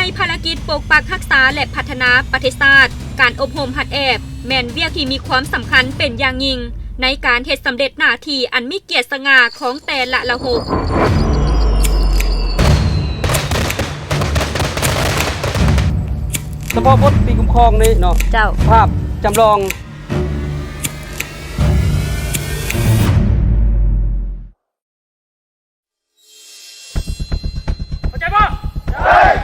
ໃນພາລະກິດປົກປັກຮັກສາ ແລະ ພັດທະນາປະເທດຊາດ, ການອົບຮົມຫັດແອບແມ່ນວຽກທີ່ມີຄວາມສຳຄັນເປັນຢ່າງຍິ່ງ ໃນການເຮັດສຳເລັດໜ້າທີ່ອັນມີກຽດສະຫງ່າຂອງແຕ່ລະລະຫົບ. ສະເພາະບົດປີຄຸ້ມຄອງນີ້ເນາະ ເຈົ້າ ພາບຈຳລອງ. ເຂົ້າໃຈບໍ່? ເຂົ້າໃຈ.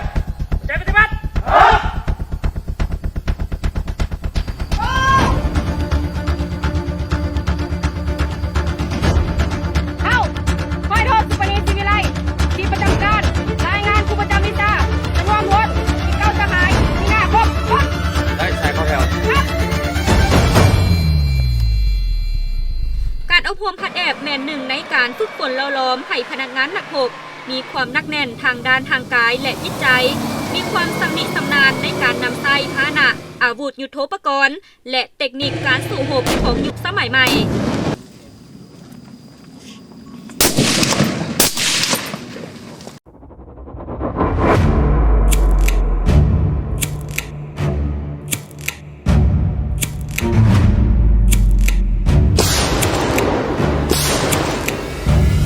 ເຂົ້າໃຈປະຕິບັດ. ເຂົ້າ. ຂ້ອຍ ໂທ ສຸປະນີ ສີວິໄລ ທີ່ປະຈຳການ ລາຍງານຄູປະຈຳວິຊາ ຈຳນວນຫົກ ສິບເກົ້າສະຫາຍ ມີໜ້າຄົບ. ໄດ້ ໃສ່ເຂົ້າແຖວ. ການອົບຮົມຫັດແອບແມ່ນໜຶ່ງໃນການຝຶກຝົນຫຼໍ່ຫຼອມໃຫ້ພະນັກງານນັກຮົບ ມີຄວາມໜັກແໜ້ນທາງດ້ານຮ່າງກາຍ ແລະ ຈິດໃຈ, ມີຄວາມຊຳນິຊຳນານໃນການນຳໃຊ້ພາຫະນະ, ອາວຸດຍຸດໂທປະກອນ ແລະ ເຕັກນິກການສູ້ຮົບຂອງຍຸກສະໄໝໃໝ່.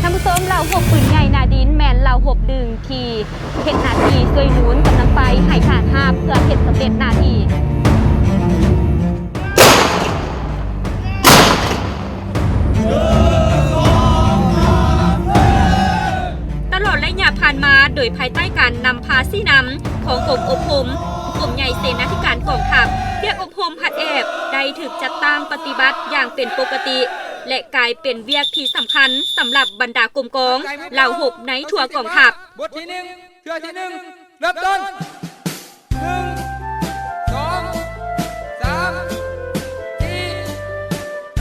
ທ່ານຜູ້ຊົມ, ເຫຼົ່າຮົບປືນໃຫຍ່ໜ້າດິນ ແມ່ນເຫຼົ່າຮົບໜຶ່ງທີ່ເຮັດໜ້າທີ່ຊ່ວຍໜູນກຳລັງໄຟໃຫ້ທະຫານຮາບ ເພື່ອເຮັດສຳເລັດໜ້າທີ່. ຕະຫຼອດໄລຍະຜ່ານມາ, ໂດຍພາຍໃຕ້ການນຳພາຊີ້ນຳຂອງກົມອົບຮົມ ກົມໃຫຍ່ເສນາທິການກອງທັບ, ວຽກອົບຮົມຫັດແອບໄດ້ຖືກຈັດຕັ້ງປະຕິບັດຢ່າງເປັນປົກກະຕິ ແລະ ກາຍເປັນວຽກທີ່ສຳຄັນສຳລັບບັນດາກົມກອງເຫຼົ່າຮົບໃນທົ່ວກອງທັບ. ບົດທີໜຶ່ງ ເທື່ອທີໜຶ່ງ ເລີ່ມຕົ້ນ. ໜຶ່ງ ສອງ ສາມ ສີ່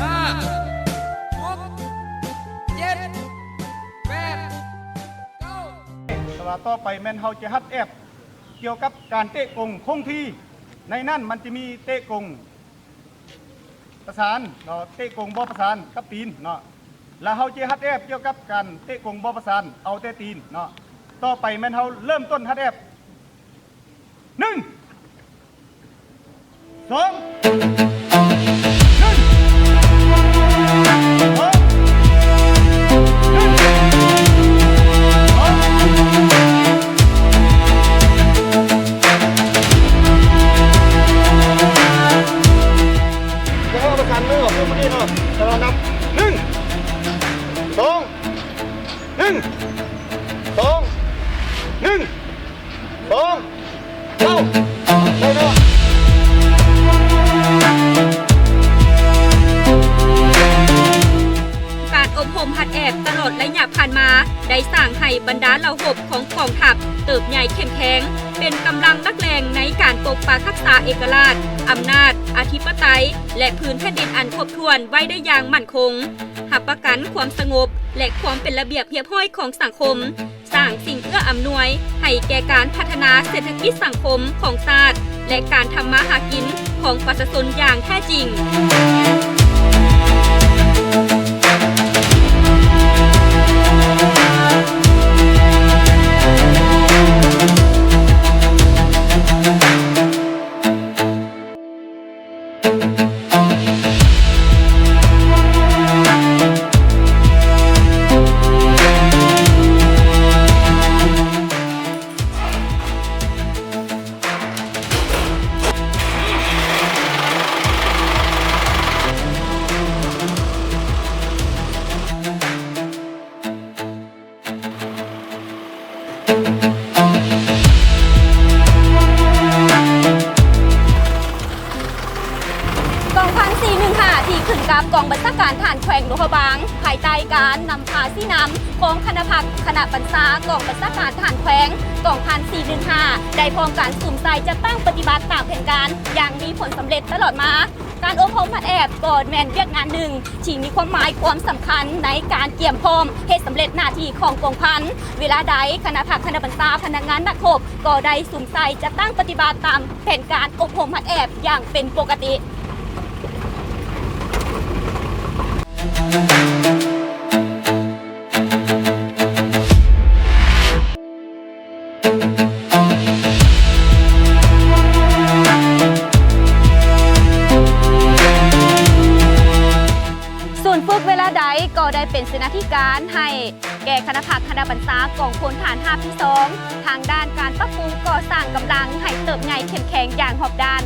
ຫ້າ ຫົກ ເຈັດ ແປດ ເກົ້າ. ແຕ່ວ່າຕໍ່ໄປແມ່ນເຮົາຈະຫັດແອບກ່ຽວກັບການເຕະກົງຄົງທີ່. ໃນນັ້ນມັນຈະມີເຕະກົງ ປະສານເນາະ, ເຕະກົງບໍ່ປະສານກັບຕີນເນາະ. ແລ້ວເຮົາຈະຫັດແອບກ່ຽວກັບການເຕະກົງບໍ່ປະສານ ເອົາແຕ່ຕີນເນາະ. ຕໍ່ໄປແມ່ນເຮົາເລີ່ມຕົ້ນຫັດແອບ. ໜຶ່ງ ສອງ ໜຶ່ງ ສອງ ໜຶ່ງ ສອງ. ແລ້ວເຮົາປະສານມືອອກຄືມື້ນີ້ເນາະ, ແລ້ວເຮົານັບ ໜຶ່ງ ສອງ ໜຶ່ງ ສອງ ໜຶ່ງ ສອງ ເກົ້າ ໄດ້ເນາະ. ການອົບຮົມຫັດແອບຕະຫຼອດໄລຍະຜ່ານມາ ໄດ້ສ້າງໃຫ້ບັນດາເຫຼົ່າຮົບຂອງກອງທັບເຕີບໃຫຍ່ເຂັ້ມແຂງ, ເປັນກຳລັງຫຼັກແຫຼ່ງໃນການປົກປັກຮັກສາເອກະລາດ, ອຳນາດ, ອະທິປະໄຕ ແລະ ພື້ນແຜ່ນດິນອັນຄົບຖ້ວນໄວ້ໄດ້ຢ່າງໝັ້ນຄົງ, ຮັບປະກັນຄວາມສະຫງົບ ແລະ ຄວາມເປັນລະບຽບຮຽບຮ້ອຍຂອງສັງຄົມ, ສ້າງສິ່ງເອື້ອອຳນວຍໃຫ້ແກ່ການພັດທະນາເສດຖະກິດສັງຄົມຂອງຊາດ ແລະ ການທຳມາຫາກິນຂອງປະຊາຊົນຢ່າງແທ້ຈິງ. ກອງພັນສີ່ໜຶ່ງຫ້າ ທີ່ຂຶ້ນກັບກອງບັນຊາການທະຫານແຂວງຫຼວງພະບາງ ພາຍໃຕ້ການນຳພາຊີ້ນຳຂອງຄະນະພັກຄະນະບັນຊາກອງບັນຊາການທະຫານແຂວງ, ກອງພັນສີ່ໜຶ່ງຫ້າ ໄດ້ພ້ອມການສຸມໃສ່ຈັດຕັ້ງປະຕິບັດຕາມແຜນການຢ່າງມີຜົນສຳເລັດຕະຫຼອດມາ. ການອົບຮົມຫັດແອບກໍແມ່ນວຽກງານໜຶ່ງທີ່ມີຄວາມໝາຍຄວາມສຳຄັນໃນການກຽມພ້ອມເຮັດສຳເລັດໜ້າທີ່ຂອງກອງພັນ. ເວລາໃດຄະນະພັກຄະນະບັນຊາພະນັກງານນັກຮົບກໍໄດ້ສຸມໃສ່ຈັດຕັ້ງປະຕິບັດຕາມແຜນການອົບຮົມຫັດແອບຢ່າງເປັນປົກກະຕິ. ກ ເປັນເສນາທິການໃຫ້ແກ່ຄະນະພັກຄະນະບັນຊາກອງພົນທະຫານຮາບທີສອງ ທາງດ້ານການປັບປຸງກໍ່ສ້າງກຳລັງໃຫ້ເຕີບໃຫຍ່ເຂັ້ມແຂງຢ່າງຮອບດ້ານ.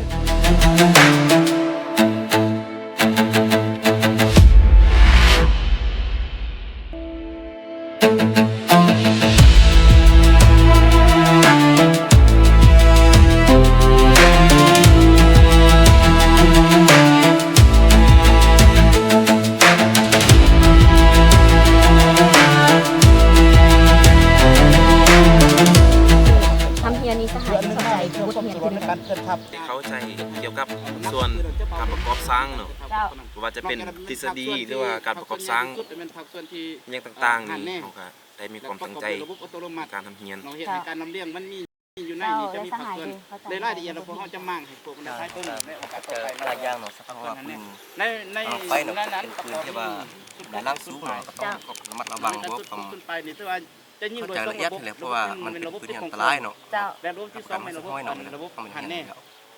ຮ່ຳຮຽນນີ້ສະຫາຍເຂົ້າໃຈບົດຮຽນທີ່ໄດ້ຮັບ. ເຂົ້າໃຈກ່ຽວກັບສ່ວນການປະກອບສ້າງເນາະ. ເຈົ້າ. ບໍ່ວ່າຈະເປັນທິດສະດີ ຫຼືວ່າການປະກອບສ້າງ ອີ່ຫຍັງຕ່າງໆນີ້ ເຮົາກະໄດ້ມີຄວາມຕັ້ງໃຈໃນການຮ່ຳຮຽນ. ເຈົ້າ. ຢູ່ໃນນີ້ຈະມີພາກສ່ວນໃນລາຍລະອຽດ ແລ້ວພວກເຮົາຈະມ້າງໃຫ້ພວກບັນດາຊາຍເບິ່ງໃນໂອກາດຕໍ່ໄປເນາະ. ຫຼາຍຢ່າງເນາະ ສະພາບພື້ນທາງໄຟເນາະ ເປັນພື້ນທີ່ວ່າໄດ້ລາກສູງເນາະ ກໍຕ້ອງລະມັດລະວັງ ເພາະວ່າ ເຂົ້າໃຈລະອຽດຫັ້ນແຫຼະ ເພາະວ່າມັນເປັນພື້ນທີ່ອັນຕະລາຍເນາະ. ເຈົ້າ. ແລະລະບົບທີສອງແມ່ນລະບົບ ລະບົບຫັນແນ່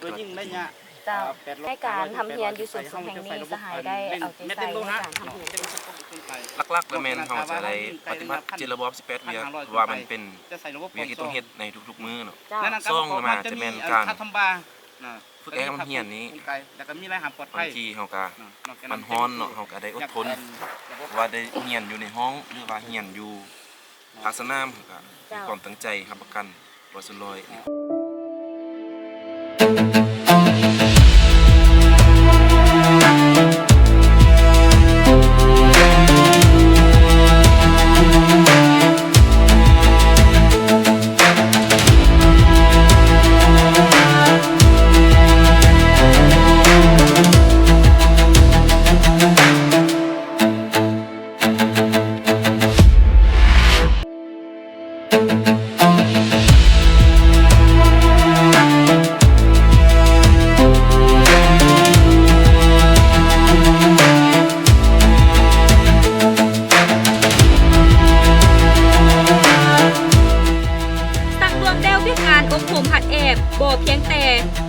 ໂດຍຍິ່ງໄລຍະ ເຈົ້າ. ໃນການຮ່ຳຮຽນຢູ່ສູນຝຶກແຫ່ງນີ້ ສະຫາຍໄດ້ເອົາໃຈໃສ່ໃນການຮ່ຳຮຽນ. ຫຼັກໆແລ້ວແມ່ນເຮົາຈະໄດ້ປະຕິບັດເຈັດລະບອບສິບແປດວຽກ ເພາະວ່າມັນເປັນວຽກທີ່ຕ້ອງເຮັດໃນທຸກໆມື້ເນາະ. ເຈົ້າ. ສອງມາຈະແມ່ນການຝຶກແອກນຳຮຽນນີ້ ບາງທີເຮົາກະມັນຮ້ອນເນາະ ເຮົາກະໄດ້ອົດທົນ ເພາະວ່າໄດ້ຮຽນຢູ່ໃນຫ້ອງ ຫຼືວ່າຮຽນຢູ່ພາກສະໜາມ ເຮົາກະມີຄວາມຕັ້ງໃຈຮັບປະກັນ ຮ້ອຍສ່ວນຮ້ອຍ. ສັງລວມແລ້ວ ວຽກງານອົບຮົມຫັດແອບ ບໍ່ພຽງແຕ່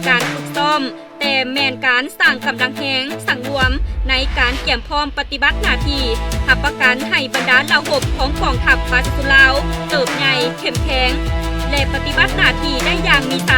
ການຝຶກຊ້ອມ ແຕ່ແມ່ນການສ້າງກຳລັງແຮງສັງລວມໃນການກຽມພ້ອມປະຕິບັດໜ້າທີ່ ຮັບປະກັນໃຫ້ບັນດາເຫຼົ່າຮົບຂອງກອງທັບປະຊາຊົນລາວເຕີບໃຫຍ່ເຂັ້ມແຂງ ແລະ ປະຕິບັດໜ້າທີ່ໄດ້ຢ່າງມີໄຊ.